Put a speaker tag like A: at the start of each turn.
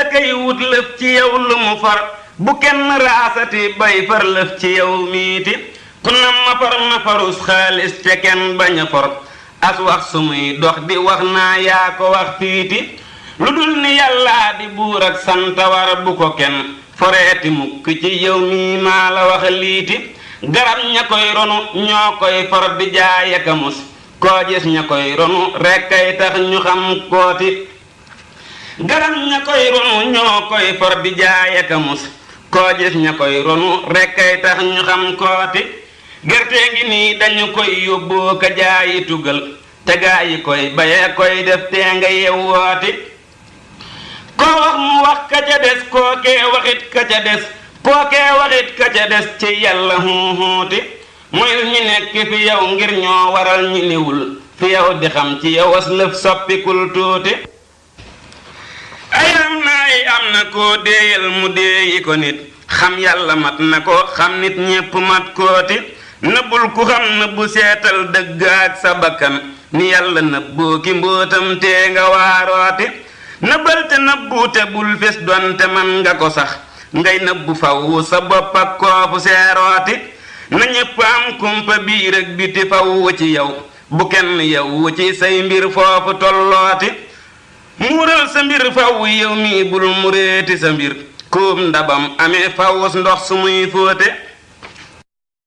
A: yàlla kay wut lëf ci yow lu mu far bu kenn raasati bay far lëf ci yow miiti ku nam ma far ma farus xaalis te kenn bañ a for as wax su muy dox di wax naa yaa ko wax fiiti lu dul ni yàllaa di buur ak santawar bu ko kenn foreeti mukk ci yow mii maa la wax liiti garab ña koy ronu ñoo koy for di jaay ak a mus koo gis ña koy ronu rekkay tax ñu xam kooti garab ña koy ronu ñoo koy for di jaay ak a mus koo gis ña koy ronu rekkay tax ñu xam kooti gerte ngi nii dañu koy yóbboo ka jaayi tugal te gaa yi koy baye koy def tee nga yewwooti koo wax mu wax ka ca des kookee waxit ka ca des kookee waxit ka ca des ci yàlla huuhuuti muy ñi nekk fi yow ngir ñoo waral ñi niwul fi yow di xam ci yow as lëf soppikul tuuti ay am na koo déeyal mu déeyi ko nit xam yàlla mat na ko xam nit ñépp mat kooti nëbbul ku xam nëbbu seetal dëgg ak sa bakkan ni yàlla nëbboo ki mbóotam tee nga waarooti nëbbal te nëbbu te bul fes donte man nga ko sax ngay nëbbu faw sa bopp ak koofu seerooti na ñépp am kumpa biir ak biti faw ci yow bu kenn yow ci say mbir foofu tollooti muural sa mbir faw yow mi bul mureeti sa mbir kuum ndabam amee fawus ndox su muy fóote